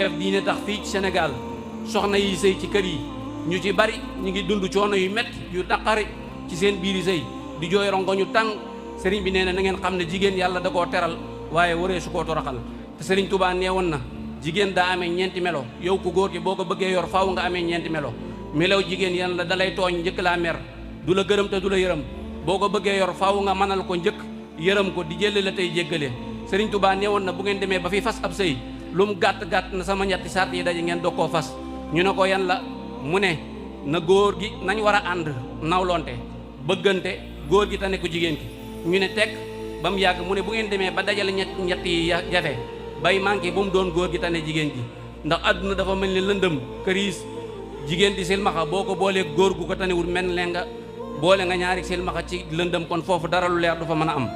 def diine tax fii ci Sénégal soxna yi sëy ci kër yi ñu ci bari ñu ngi dund coono yu metti yu naqari ci seen biiri sëy di jooy rongo ñu tàng sëriñ bi nee na ngeen xam ne jigéen yàlla da koo teral waaye waree su koo toroxal te sëriñ Touba nee woon na jigéen daa amee ñeenti melo yow ku góor gi boo ko bëggee yor faaw nga amee ñeenti melo melaw jigéen yan la dalay tooñ njëkk laa mer du la gërëm te du la yërëm boo ko bëggee yor faaw nga mënal ko njëkk yërëm ko di jëlle la tey jéggale sëriñ Touba nee woon na bu ngeen demee ba fi fas ab sëy lu mu gàtt-gàtt na sama ñetti sart yi daje ngeen doog koo fas ñu ne ko yan la mu ne na góor gi nañ war a ànd nawlonte bëggante góor gi te ne ko jigéen ki ñu ne tekk ba mu yàgg mu ne bu ngeen demee ba dajale ñett yi jafe bay manqué bu mu doon góor gi te ne jigéen gi ndax àdduna dafa mel ni lëndëm këriis jigéen di silmaxa boo ko boolee góor gu ko tanewul mel leen nga boole nga ñaari silmaxa ci lëndëm kon foofu dara lu leer du fa mën a am